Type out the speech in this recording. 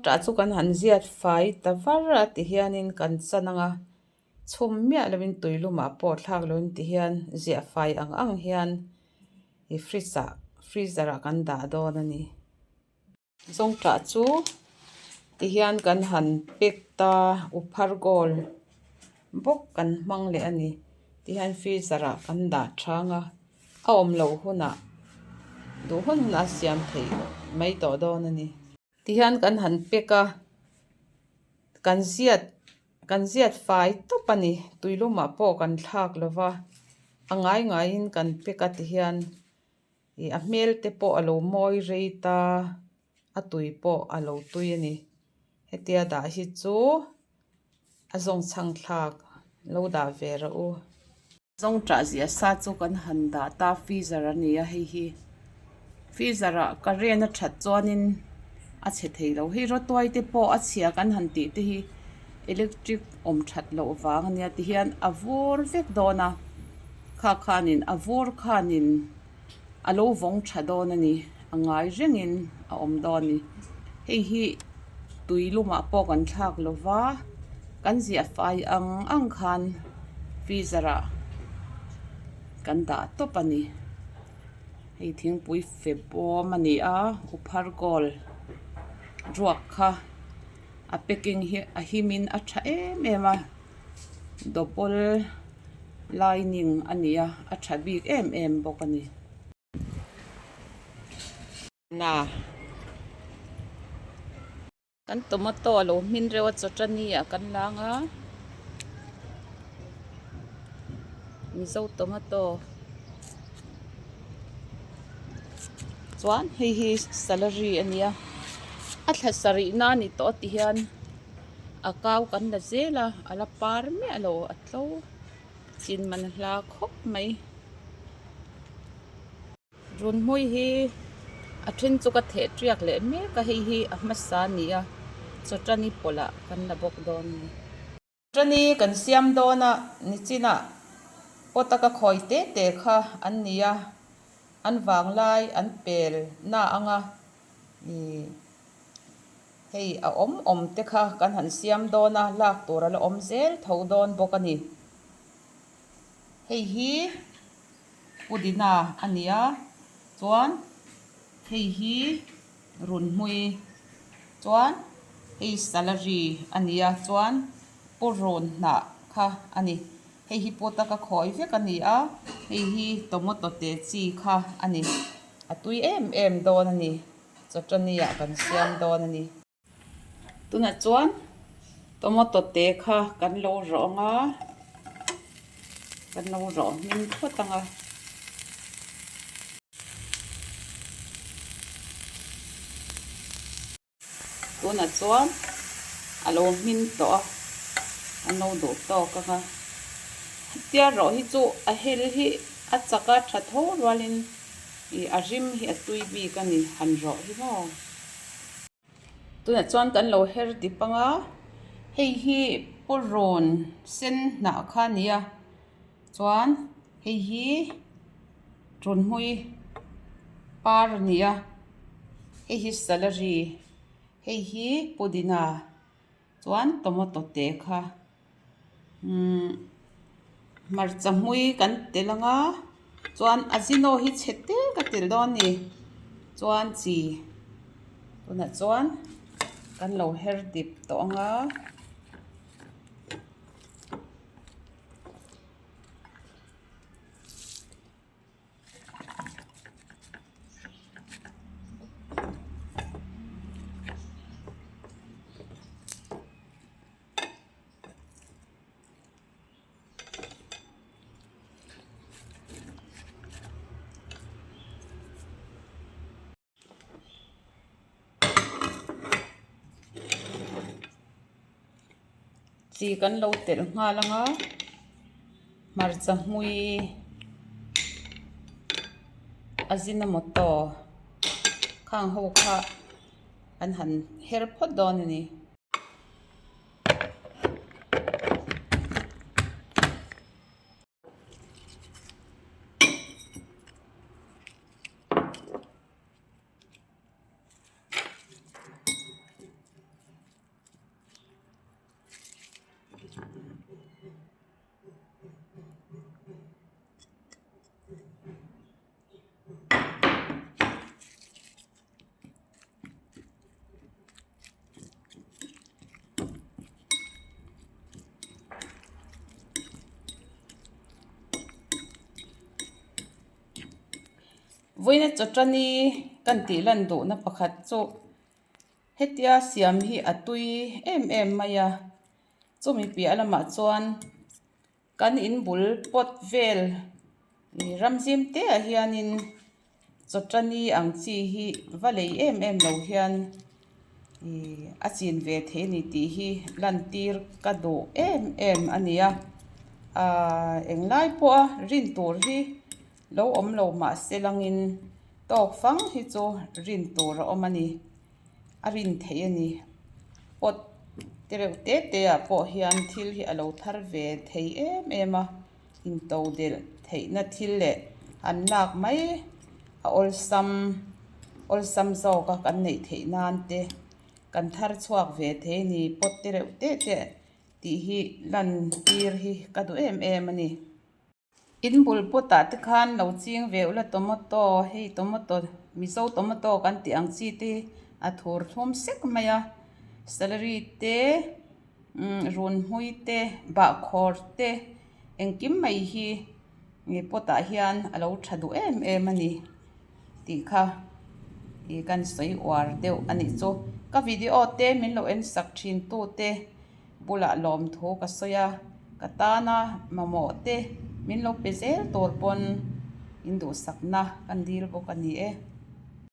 Tah chu kan han ziat fai ta var a ti hianin kan chan ang a, chhum miah lovin tui lumah pawh thlak lovin ti hian ziah fai ang ang hian ih fridge ah freezer ah kan dah dawn a ni. Zawngṭah chu ti hian kan han pack ta uphar goal bawk kan hmang leh a ni ti hian freezer ah kan dah thang a a awm loh hunah duh hun hunah a siam theih mai tawh dawn a ni. Ti hian kan han pack a kan ziat kan ziat fai tawp a ni tuilumah pawh kan thlak lova a ngai ngaiin kan pack a ti hian. Ih a hmel te pawh a lo mawi rei ta a tui pawh a lo tui a ni hetia dah hi chu a zawng chhang thlak lo dah ve rawh u. Zawng tah ziah sa chu kan han dah ta freezer a ni a hei hi freezer ah current a that chuanin a chhe thei lo hei rawtuai te pawh a chhia kan han tih te hi electric awm that loh vang a nia tihian a vur vek dawn a. Kha khanin a vur khanin a lo vawng tha dawn a ni, a ngai rengin a awm dawn a ni. Hei hi tui lumah pawh kan thlak lo va, kan ziah fai ang ang khan freezer ah kan dah tawp a ni. Hei thingpui fe bawm a ni a, uphar goal ruak kha a packing hi a himin a tha em em a. Double lining a ni a a tha bik em em bawk a ni. Na. Kan tomato a lo hmin reuh a chawtani ah kan lang a mizo tomato chuan hei hi salary a nia a thla sarih na a ni tawh a ti hian. A kau kan la zel a a la par miah lo a tlo chin man hla khawp mai. Runhmui hi a then chu ka theh tiak leh mek a hei hi a hmasa a ni a chawtani pawlh ah kan la bawk dawn a ni. Chawtani kan siam dawn a nichinah pot a ka khawi te te kha an ni a an vanglai an pel na anga ih. Hei a awm awm te kha kan han siam dawn a, lak tur a la awm zel tho dawn bawk a ni. Hei hi pudina a ni a, chuan hei hi runhmui, chuan hei salary a ni a, chuan purun hnah kha a ni. Hei hi pawt a ka khawi vek a ni a, hei hi tomato te chi kha a ni. A tui em em dawn a ni. Chawtani ah kan siam dawn a ni. Tunah chuan tomato te kha kan lo rawh ang a, kan lo rawh hmin phawt ang a. Tunah chuan a lo hmin tawh a, an lo duh tawk ang a. Hetia rawh hi chu a hel hi a chak a tha tho rualin. Ih a rim hi a tui bik a ni han rawh hi maw. Tunah chuan kan lo her dip ang a, hei hi pawrawn sen hnah kha a ni a, chuan hei hi tunhmui par a ni a, hei hi salary, hei hi pudina chuan tomato te kha. Umm hmarcha hmui kan tel ang a chuan azino hi chhe te ka tel dawn a ni chuan chi tunah chuan kan lo her dip tawh ang a. Chi kan lo telh nghal ang a hmarcha hmui ajinomoto khang ho kha an han her phawt dawn a ni. Vawiina chawṭani kan tih lan duhna pakhat chu hetia siam hi a tui em em mai a, chumi piah lamah chuan kan in bul pot vel ramzim te ah hianin chawṭani ang chi hi va lei em em lo hian ihh a chin ve thei a ni tih hi lantir ka duh em em a ni a ahh englai pawha rin tur hi lo awm lo mahse langin tawk fang hi chu rin tur a awm a ni a rin theih a ni pot te reuh te te ah pawh hian thil hi a lo thar ve thei em em a into delh theihna thil leh an lak mai a awlsam awlsam zawk a kan neih theih nan te kan thar chhuak ve thei a ni pot te reuh te te tih hi lan tir hi ka duh em em a ni. In bul pawtah te khan lo ching ve ula tomato hei tomato mizo tomato kan tih ang chi te a thur thlum sek mai a celery te umm runhmui te bahkhawr te engkim mai hi nge pawtah hian a lo tha duh em em a ni tih kha ih kan sawi uar deuh a nih chu ka video te min lo en sak thin tu te. Bulah lawmthu ka sawi a, ka tana mamawh te min lo pe zel tur pawn in duhsakna kan dil bawk a ni e.